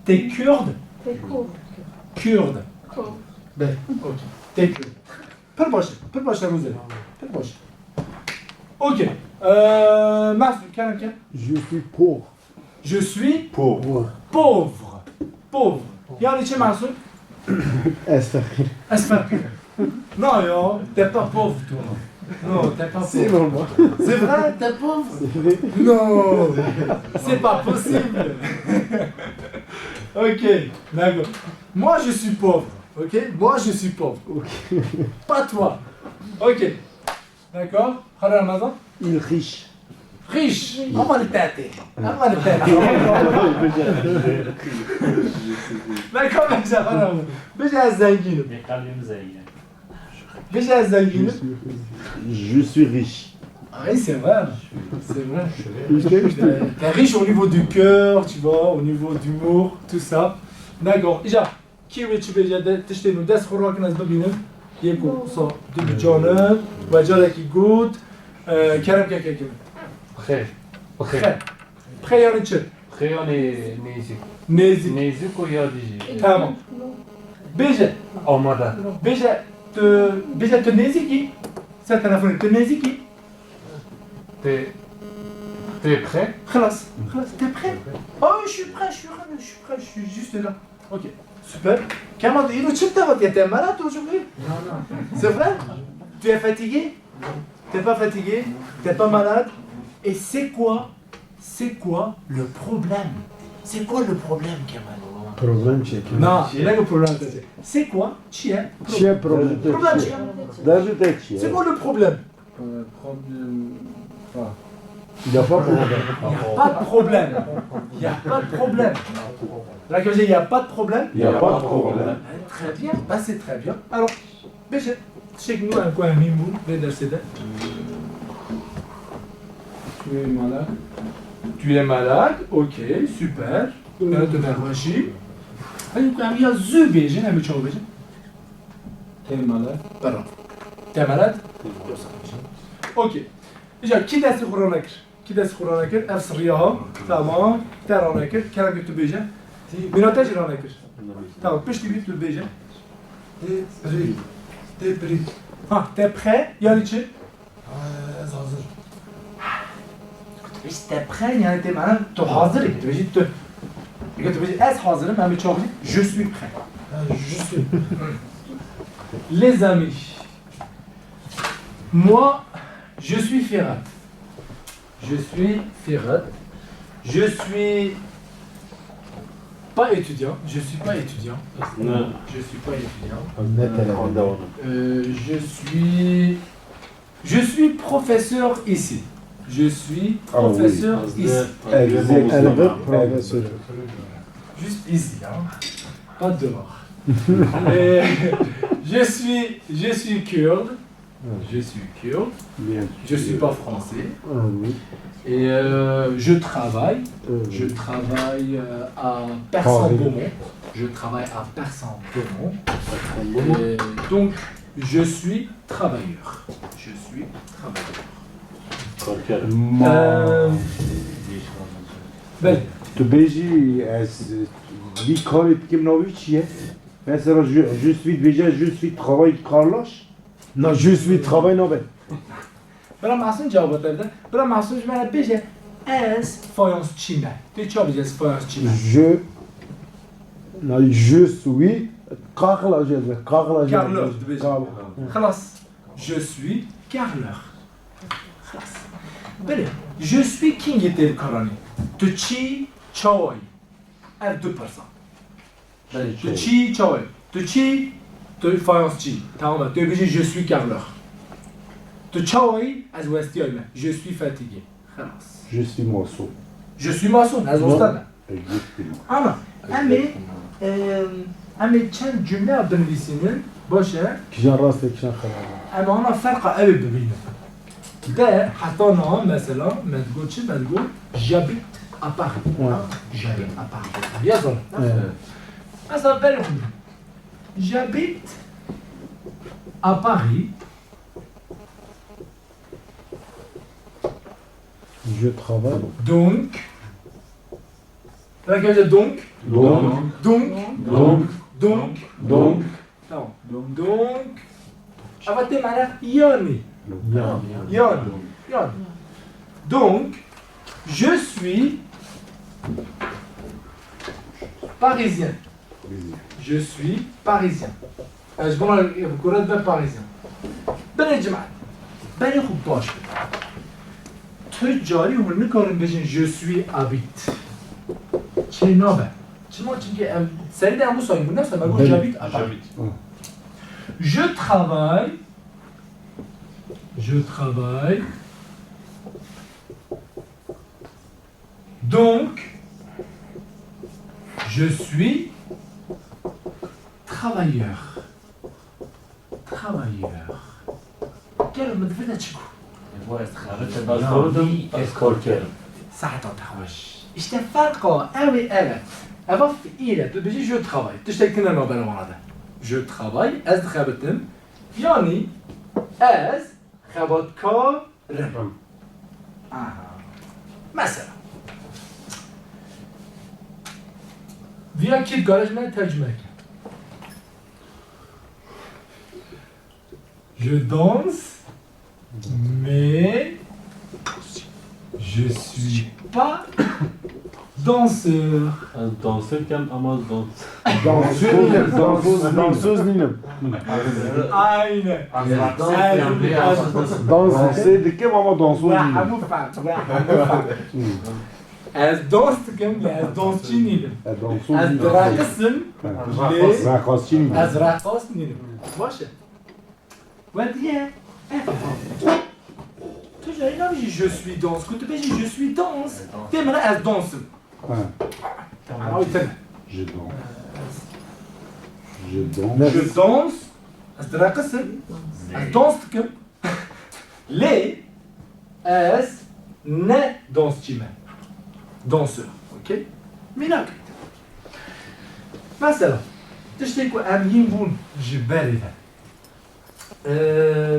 Te Kurd? Te Kurd. Kurd. Kurd. Belê. Okey. Te Kurd. Pir baş e. Pir baş e Rûzê. Pir baş e. Okey. Ee, Mahsun, kerem ke. Je suis pauvre. Je suis pauvre. Pauvre. Pauvre. Yani çi Mahsun? Ez feqîr. Ez feqîr. Non, yo, t'es pas pauvre, toi. Non, t'es pas pauvre. C'est normal. C'est vrai, t'es pauvre? C'est vrai. Non, c'est pas possible. Ok, d'accord. Moi, je suis pauvre, ok? Moi, je suis pauvre. Ok. Pas toi. Ok. D'accord. Xera Ramazan? Il riche. Riche. Ama li te tê. Ama li te tê. D'accord, bêje xera Ramazan. Bêje ez zengîn im. Bêje ez zengîn im. Je suis riche. Ah oui, c'est vrai. C'est vrai. T'es riche au niveau du cœur, tu vois, au niveau d'humour, tout ça. D'accord. Îcar. Kî wê çi bêje, de, tiştê nû, dest xwe rakin ez bibînim. Yek û sa du bi canin, we carekî got, e, kerem ke kekê min. Xê. Xê. Xê. Xê yani çi? Xê yani nêzîk. Nêzîk. Nêzîk û ya dijî. Tamam. Bêje. Amade. Bêje tu, bêje tu nêzîkî? Ser telefonê, tu nêzîkî? T'es, t'es prêt? Xelas, xelas, t'es prêt? Ah oui, je suis prêt, je suis prêt, je suis prêt, je suis juste là. Ok, super. Kemal, îro çi te hatiye, t'es malade aujourd'hui? Non, non. C'est vrai? Tu es fatigué? T'es pas fatigué? T'es pas malade? Et c'est quoi, c'est quoi le problème? C'est quoi le problème, Kemal? Problem çekiyor. Non, c'est pas le problème, c'est, c'est quoi? Çi ye? Çi ye problem? Problem çi ye? Derdê te çi ye? C'est quoi le problème? Euh, problème. Ah. Il y a pas de problème. Il y a pas de problème. Il y a pas de problème. Là, comme je dis, il y a pas de problème. Il y a pas de problème. Très bien, bah, c'est très bien. Alors, bêje, çêke nû em ku em hîn bûn vê dersê de. Tu es malade. Tu es malade, ok, super. Te tu nexweşî. Hadi ku em ya zû bêjin, em çawa bêjin? T'es malade. Bravo. T'es malade? Okey. Îcar kî destê xwe rane kir? Kî destê xwe rane kir? Ev sirriya ha. Tamam. Te rane kir. Kerem ke tu bêje. Mîna te jî rane kir. Tamam. Piştî wî tu bêje. T'es prêt. T'es prêt. Ha, t'es prêt yani çi? Ee, ez hazir. Tu bêjî t'es prêt, yani t'es malade, tu hazir î. Tu bêjî tu. Eger tu bêjî ez hazir im, em ê çawa bêjin? Je suis prêt. Ha, je suis. Les amis, moi, je suis Ferhat. Je suis Ferhat. Je suis pas étudiant. Je suis pas étudiant. Non. Je suis pas étudiant. Ne telefon. Euh, je suis, je suis professeur ici. Je suis professeur ici. Ah oui. Exact. Professeur. Juste ici, hein. Pas dehors. Et je suis, je suis kurde. Je suis kurde. Bien sûr. Je suis pas français. Ah oui. Et, euh, je travaille. Euh, je travaille, euh, à Persan-Beaumont. Je travaille à Persan-Beaumont. Persan-Beaumont. Et donc, je suis travailleur. Je suis travailleur. Korkuyorum. Ma- Ee, ben- Tu bêjî ez vî karê bikim navî çi ye? Mesela je, je suis dibêje, je suis travail karlaş. Na, je suis travail nabe. Bira Masum cevaba te bide. Bira Masum ji me re bêje, ez fayansçî me. Tu çawa bêjî ez fayansçî me? Je, na, je suis carreleur, carreleur. Carreleur, dibêje. Carreleur. Xelas. Je suis carreleur. Xelas. Belê. Je suis kîngî tê karanî. Tu çî, çawa yî? Ev du pirsa. Belê, tu çî, çawa yî? Tu çî, tu fayansçî. Tamam, tu bêjî, je suis carreleur. Tu çawa yî? Ez westiyayî me. Je suis fatigué. Xelas. Je suis maçon. Je suis maçon, ez usta me. Exactement. Ama, em ê, em, em ê çend cümleya binivîsînin, baş e? Kîjan rast e, kîjan xelat e. Em ana ferqa ew ê bibînin. De heta niha mesela me digot çi? Me digot j'habite à Paris. Ouais. J'habite à Paris. Ya zor. Evet. Mesela berê xwe bidin. J'habite à Paris. Je travaille. Donc. Bak önce donc. Donc. Donc. Donc. Donc. Donc. Donc. Tamam. Donc. Ama te mana yani. Yani. Yani. Yani. Donc, je suis parisien. Je suis parisien. Ez buna kuret ve parisien. Berê cemaat. Berê xwe baş. Tu carî hûn nikarin bêjin je suis habite. Çê nabe. Çima? Çimkî em serî de em wisa bûn. Ne wisa me got Belê. J'habite à Paris. J'habite. Hı. Je travaille. Je travaille. Donc, je suis travailleur. Travailleur. Gel min divê de çi ku? Bo ez xebit im, ez xebit im, ez kar kerim. Saeta te xweş. İşte ferqa ew ê ev e. Eva fiîl e. Tu dibêjî je travaille. Tiştek tune navbera wana de. Je travaille, ez dixebitim. Yani ez xebatkar im. Aha. Mesela. Viya kî dikare ji me tercüme ke. Je danse, mais je suis pas danseur. Ez dansê dikim ama dans. Dansöz nînim, dansöz, dansöz nînim. Aynen. Dansê dikim ama dansöz nînim. Hemû ferq, we hemû ferq. Ez dans dikim, lê ez dansçî nînim. Ez dansöz nînim. Ez direqisim, lê reqasçî nînim. Ez reqas nînim. Baş e. We diye. Tu carî nabêjî je suis danse. Ku tu bêjî je suis danse, tê min re ez dansim. Ha. Tamam, ew tune. Je danse. Je danse. Je danse. Ez direqisim. Ez dans dikim. Lê ez ne dansçî me. Danseur. Okey? Mînak. Mesela, tiştê ku em hîn bûn ji berê ve. Ee,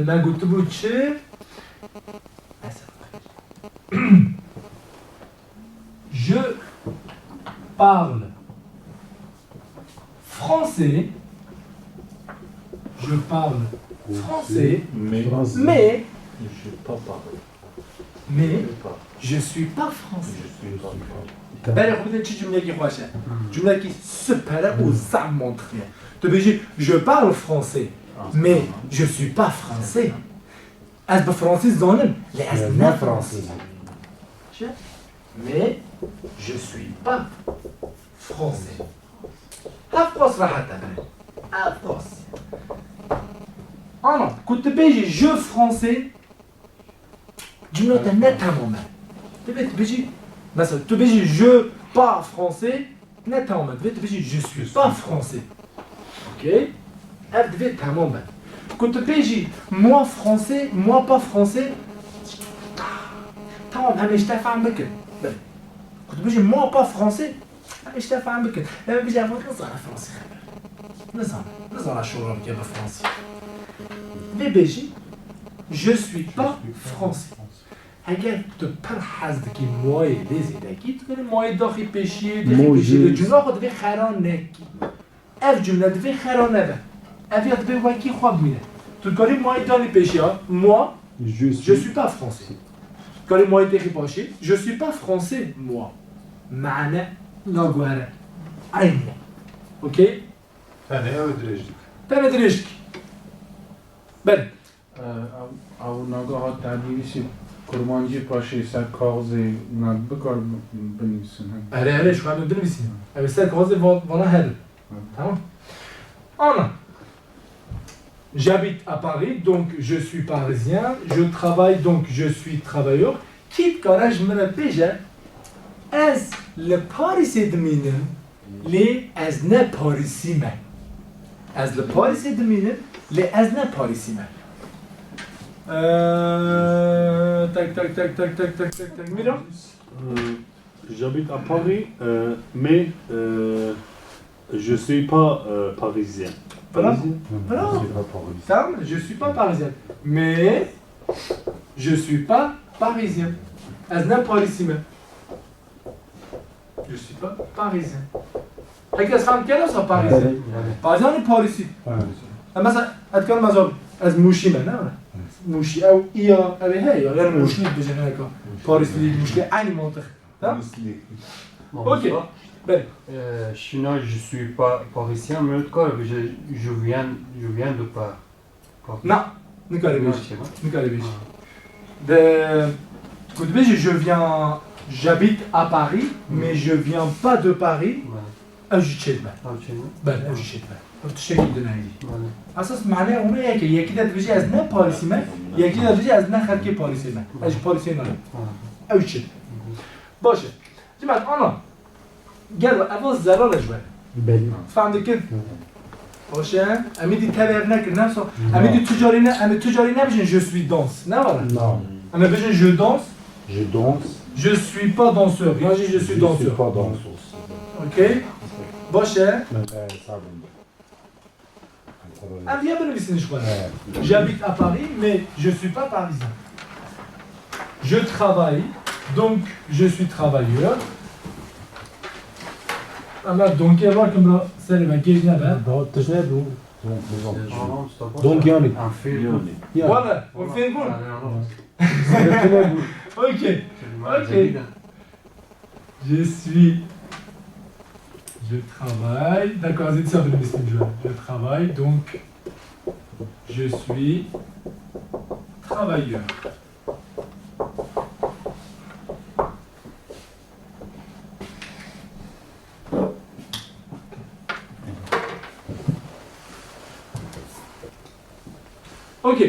me gotibû çi? Je parle français. Je parle français. Mais. Mais. Je suis pas parlé. Mais je suis pas français. Je suis pas français. Berê xwe bidin çi cumleyekî xweş e. Cumleyekî super e û zaf mantiqî ye. Tu bêjî, je parle français, mais je suis pas français. Ez bi fransî zanim, lê ez ne fransî. Mais je suis pas français. Ev qas rehet e, berê. Ev qas. Ana, ku tu bêjî je français, cumla te ne temam e. Divê tu bêjî, mesela, tu bêjî je pas français, ne temam e. Divê tu bêjî je suis pas français. Okey? Ev divê temam be. Ku tu bêjî moi français, moi pas français, tamam, hemê ji te fehm bikin. Belê. Ku tu bêjî moi pas français, hemê ji te fehm bikin. Hemê bêjî, ev nizane fransî xeber. Nizane, nizane şoran bike bi fransî. Vê bêjî, je suis pas français. Heger tu pir hez dikî moyê lê zêdekî, tu dikî moyê daxî pêşiyê, dixî pêşiyê, cuna xwe divê xera nekî. Ev cumle divê xera nebe. Ev ya divê wekî xwe bimîne. Tu dikarî moyê danî pêşiya, moi, je suis pas français. Dikarî moyê têxî paşê, je suis pas français, moi. Mane naguhere. Eynî. Okey? Tenê ew dirêj dike. Tenê dirêj dike. Belê. Ew, ew nagaha te nivîsî kurmancî paşê ser kaxizê, me bikar binivîsin, he? Erê, erê, ji xwe em ê binivîsîn. Ew ê ser kaxizê va-, vana herin. Hı. Tamam. Ana. J'habite à Paris, donc je suis parisien. Je travaille, donc je suis travailleur. Kî dikare ji min re bêje, ez li Parîsê dimînim, lê ez ne Parîsî me. Ez li Parîsê dimînim, lê ez ne Parîsî me. Eee, tak, tak, tak. Mîran? Euh, j'habite à Paris, euh, mais, euh, Je suis pas euh, parisien. Bravo. Parisien. Bravo. C'est pas parisien. Tamam, je suis pas parisien. Mais je suis pas parisien. Ez ne Parisî me. Je suis pas parisien. Heke ez fam kene sa Parisien. Parisien ne Parisî. Parisien. E mesela, ez dikarim ez, ez Mûşî me, ne? Mûşî, ew iya, ew heye ya. Yani Mûşî dibêjin heka. Parisî, Mûşî, aynı mantık. Tamam? Musli. Ok. Belê. Euh, sinon, je suis pas parisien, mais en tout cas, je, je viens, je viens de Paris. Na, nikare bêjî. Je sais pas. Nikare bêjî. De, ku dibêjî, je viens, j'habite à Paris, mais je viens pas de Paris. Voilà. Ew jî çêdibe. Ah, tu sais, non? Belê, ew jî çêdibe. Ew tiştekî din heyî. Voilà. Esas mane ona yekê. Yekî de dibêje ez ne Parisî me, yekî de dibêje ez ne xelkê Parisê me. Ez ji Parisê nayêm. Voilà. Ew çi? Baş e. Cimat ana. Gel eva zelal e ji we. Belli. Fem dikin? Baş e. Em ê dî tevê ev nekin. Nemsa. Em ê dî tu carî ne, em ê tu carî nebijin je suis danse. Ne were? Non. Em ê bijin je danse. Je danse. Je suis pas danseur. Yan jî je suis danseur. Pas danseur. Ok. Baş e. Mais, euh, ça, bon. Em viya binivîsin ji xwe. Ouais. J'habite à Paris, mais je suis pas parisien. Je travaille, donc je suis travailleur. Em ev donkê rakim ra serê me gêj nebe. Daha tişt ne bu? Non, non, c'est pas Donc, ça. Yannick. Un film. Ya. Wala, hûn fêr bûn. Ah, non, non. Sebep ne bu? Ok, Filma ok. Cedîd e. Je suis. Je travaille. D'accord, ez ê dîsa binivîsim ji we. Je travaille, donc je suis travailleur. Ok.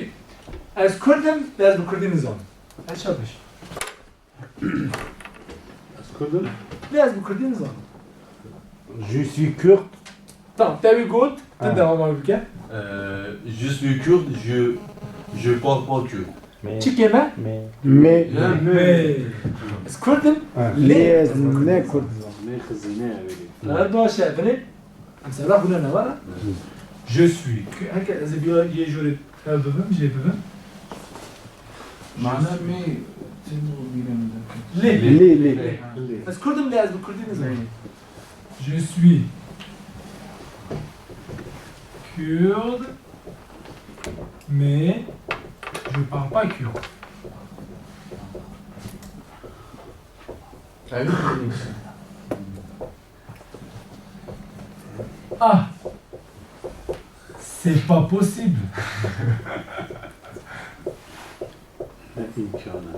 Ez Kurd im, lê ez bi Kurdî nizanim. Ez çapiş. Ez Kurd im. Lê ez bi Kurdî nizanim. Je suis kurde. Tamam, te wî got, tu Ha. dewama bike. Euh, je suis kurde, je, je parle pas kurde. Mais, Çi kême? mais, mais, Ya, Hey. Ez Kurd im. Ha. Lê Lê ez ne Kurd. Ne xizîne ev ê. Her baş e, binê. Em sera xwe ne were. Je suis. Heke ez ê biya yê jorê ev bibim, jê bibim. Mana me têne bîra min derket. Lê. Lê, lê. Ez Kurd im, lê ez bi Kurdî nizanim. Je suis kurde, mais je parle pas kurde. Ew Ah, c'est pas possible. Ne imkanı.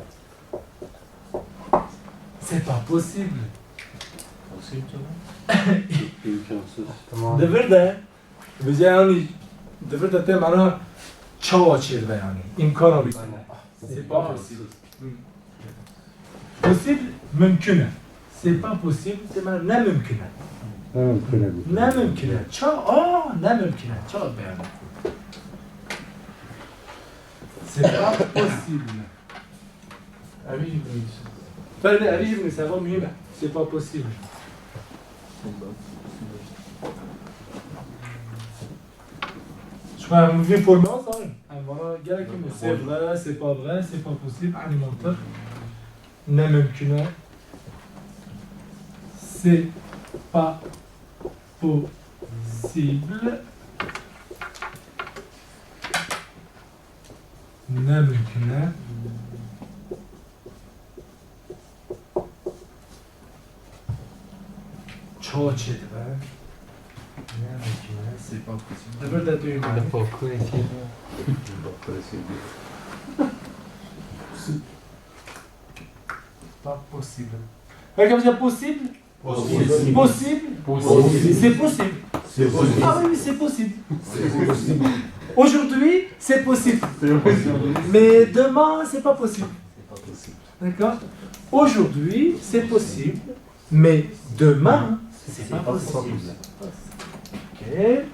C'est pas possible. Possible, tamam. İmkansız. Tamam. Di vir de, vêce yanî, di vir de te mana çawa çêdibe yanî. İmkana wî. C'est pas possible. Possible, mümkün e. C'est pas possible, te mana ne mümkün e. Ne mümkün e bu? Ne mümkün e. Ça, aa, ne mümkün e. Ça be yanî. C'est pas possible. Ev jî binivîsin. Ferdi, ev jî binivîse, ev mühim e. C'est pas possible. Ji xwe em vê formê zanin. Em vana gelek kim, c'est vrai, c'est pas vrai, c'est pas possible, eynî mantiq. Ne mümkün e. C'est pas possible. Ne mümkün e. Çawa çêdibe? Ne mümkün e, c'est pas possible. Di vir de tu yê mane. Hypocrisy. Pas possible. Herkes diyecek possible. Possible. Possible. Possible. C'est possible. C'est possible. Ah oui, oui, c'est possible. C'est possible. Aujourd'hui, c'est possible. C'est possible. Mais demain, c'est pas possible. C'est pas possible. D'accord? Aujourd'hui, c'est possible. Mais demain, c'est pas possible. Ok.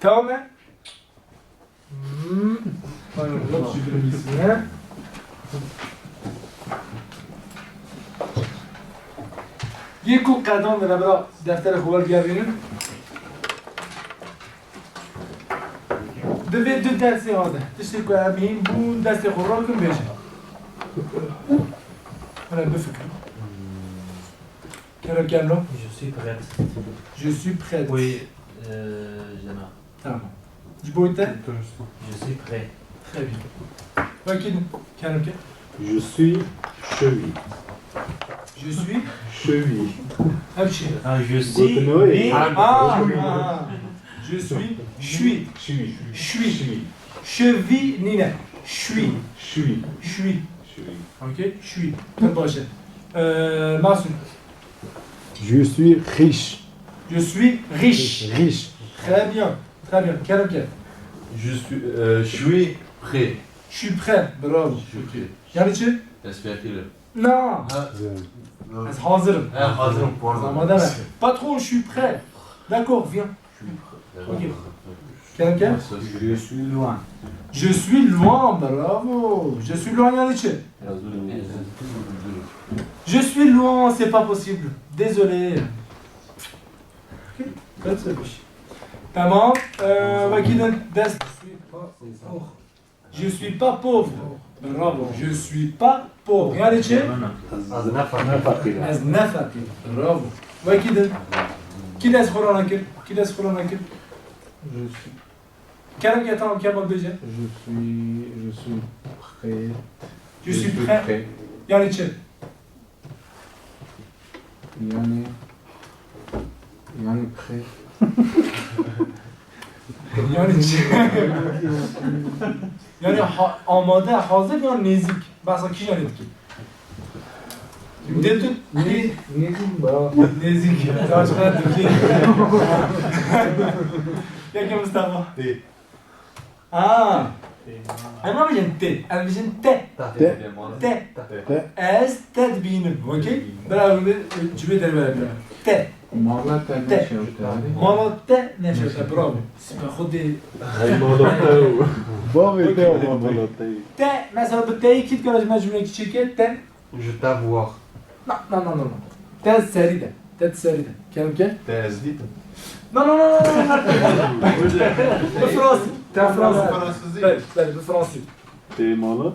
Tamam e? Hmm. Pardon, hop, je vais ici, hein. Yê ku qedan de bira defterê xwe wergerînin. Divê du dersê hade. Tiştê ku em hîn bûn, destê xwe rakin bêjin. Hene bifikirin. Kerem, kerem, no? Je suis prête. Je suis prête. Oui, euh, Jana. Tamam. Ji bo te? Je suis prêt. Très bien. Wekî din. Kerem, kerem. Je suis chevi. Je suis? Chevi. Ev çi? Ah, je suis. Gotin wê. Ah, ah. Je suis. Şuî. Chevi. Şuî. Chevi. Chevi nîne. Şuî. Chevi. Şuî. Chevi. Ok? Şuî. Pir baş e. Ee, Masum. Je suis riche. Je suis riche. Riche. Très bien. Très bien. Kerem, kerem. Je suis, euh, je suis prêt. Je suis prêt. Bravo. Je suis prêt. Yani çi? Ez fertîlim. Non. Ha. Ez hazırım. Ha, hazırım, pardon. Ama deme. Patron, je suis prêt. D'accord, viens. Je suis prêt. Ok. Kerem, kerem. Je suis loin. Je suis loin, bravo. Je suis loin, yani çi? Biraz dur. Je suis loin, c'est pas possible. Désolé. Ok, that's the wish. Tamam. Ee, wekî din dest. Je suis pas pauvre. Bravo. Je suis pas pauvre. Yani çi? Ez ne feqîr. Ez ne feqîr. Bravo. Wekî din. Kî dest xwe rana kir? Kî dest xwe rana kir? Je suis. Kerem, gel, tamam, Kemal, bêje. Je suis, je suis prêt. Je suis prêt. Yani çi? Yani, yani prêt. Yani çi? Yani ha-, amade, hazır ya nêzîk. Behsa kîjan dikî? Şimdi tu nêzîk, nêzîk ba. Nêzîk. Saçma dikî. Peki Mustafa. Tê. Ha. Em nabêjin tê. Em dibêjin te. Te. Te. Te. Te. Ez te dibînim. Okey? Bera bi cibê derve bira. Te. Mala te. Te. Neşewte. Mala te neşewte. Bravo. Sipe xwe dê. Ay, mala te. Bavê te ama mala te. Te. Mesela bi teyî kî dikare ji me cumleyekî çêke? Te. Je t'avoir. Na, na, na, na, na. Te serî de. Te serî de. Kerem ke? Te ez dîtim. Na, na, na, na, na, na. Bi fransî. Te fransî. Fransîzî. Belê, belê, bi fransî. Te malad.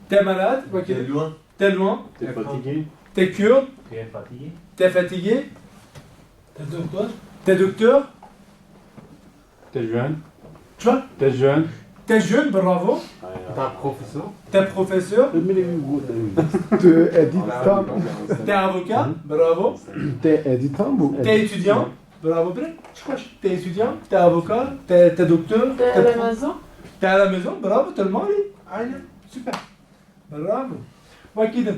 Te malad, wekî. Te loin. Te loin. Te fatigué. Te cœur. Te fatigué. Te fatigué. Te docteur. Te docteur. Te jeune. Tu vois? Te jeune. Te jeune, bravo. Te professeur. Te professeur. Tu es étudiant. Te avocat, bravo. Te étudiant ou... Te étudiant, bravo, bre. Tu vois, te étudiant, te avocat, te, te docteur, te pro-, te à la maison. Te à la maison, bravo, te le mari. Aynen, super. Bravo. Wekî din.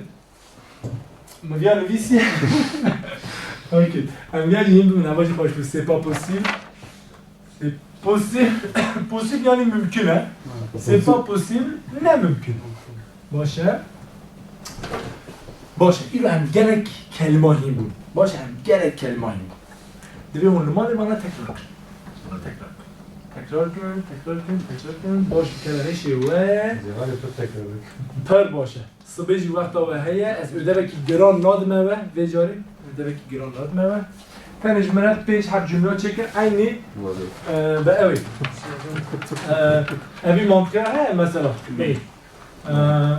Min viya nivîsî. Ok. Em viya jî hîn bibin, hema jî xweş bû. C'est pas possible. C'est possible. Possible yani mümkün e. C'est pas possible, ne mümkün. Baş e. Baş e. Îro em gelek kelima hîn bûn. Baş e, em gelek kelima hîn bûn. Divê hûn li malê me re tekrar kin. Tekrar kin. Tekrar kin, tekrar kin, tekrar kin. Baş bike li hêşê we. Zêvarê pir tekrar kin. Pir baş e. Sibê jî wexta we heye. Ez ödevekî giran nadime we. Vê carê ödevekî giran nadime we. Tenê ji min re pênc heb cumle çêkin. Eynî, e, be ew ê. E, evî mantiqe heye mesela. Ê. Euh,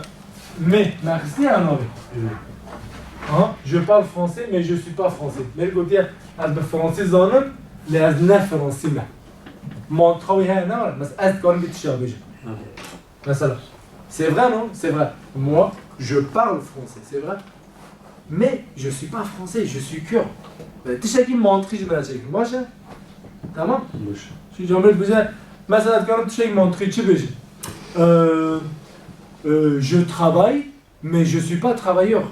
mais, me xistiye ya navê. Ha, je parle français, mais je suis pas français. Mêr gotiye, ez bi fransî zanim, lê ez ne fransî me. Mantiqa wî heye ne? Mes ez dikarim vî tişta bêjim. Mesela, c'est vrai, non? C'est vrai. Moi, je parle français, c'est vrai. Mais je suis pas français, je suis kurd. Belê, tiştekî mantiqî ji min re çêkin, baş e? Tamam? Baş. Şimdi camêrd bize, mesela, dikarim tiştekî mantiqî çi bêjim? Euh, euh, je travaille, mais je suis pas travailleur.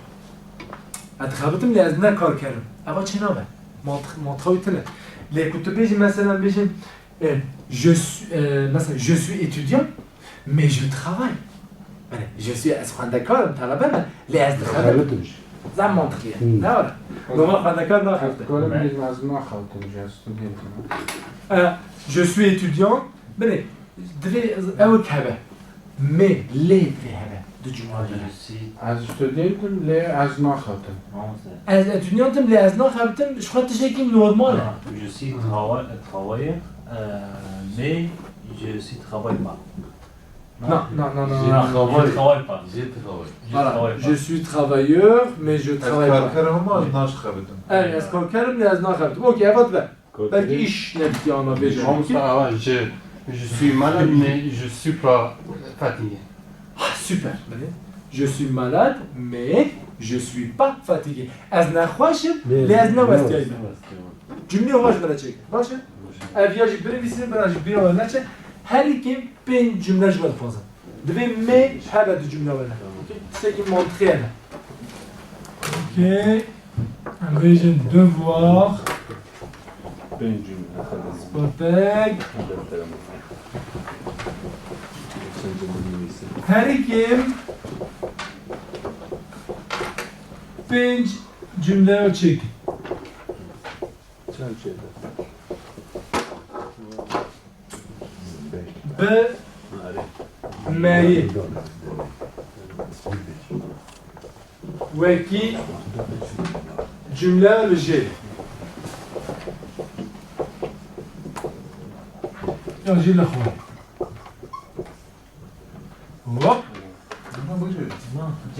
Ez dixebitim, lê ez ne karker im. Eva çênabe. Mantiq, mantiqa wî tune. Lê ku tu bêjî, mesela, bêjim, e, je suis, e, mesela, je suis étudiant, mais je travaille. Yani, je suis, ez xwendekar im, talebe me, lê ez dixebitim. Dixebitim. Zam mantiqî ye. Hmm. Ne were? Normal xwendekar naxebite. Dikarim bêjim ez naxebitim, je student im. E, je suis étudiant, binê, divê ew hebe. Mais, lê divê hebe. Du cumle. Je suis Ez student im, lê ez naxebitim. Ez etudiant im, lê ez naxebitim, ji xwe tiştekî normal e. Ah, je suis trava-, travailleur, euh, mais je suis travaille pas. Non, non, non, non, Je non. travaille. Je travaille pas. Je travaille. Je Voilà, travaille pas. Je suis travailleur, mais je Ez travaille pas. karker im, ez naxebitim. Evet, ez karker im, lê ez naxebitim. Okey, eva dibe. Belkî îş nebitî ana bêje. Mamosta, awa, je, je suis malade, mais je suis pas fatigué. Ah, super. Belê. Je suis malade, mais je suis pas fatigué. Ez nexweş im, lê ez ne westiyayî me. Cumleyê xwe ji min re çêkin. Baş e? Ev ya jî binivîsînin, bira ji bîra we neçe. Herî kêm pênc cumle ji we dixwazim. Divê me hebe du cumle were. Okey? Tiştekî mantiqî hene. Okey. Em bêjin devoir. Pênc cumle. Spatek. Herî kêm pênc cumle çêkin. Çend çêtir? Bi meyê. Wekî cumle li jê. Ya jî li xwe. Hop.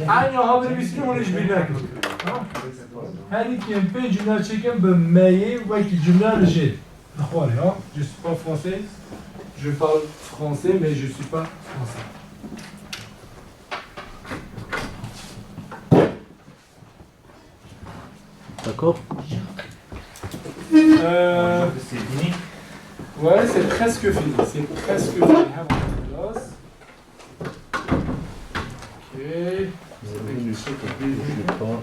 Aynı haberi biz hûn ji bîr nekin. Tamam? Herî kêm pênc cumle çêkin bi meyê wekî cumle li jê. Li xwe re, ya. Je suis pas français. Je parle français, mais je suis pas français. D'accord. Euh, ouais, c'est presque fini. C'est presque fini. Have a glass. Ok. Je suis pas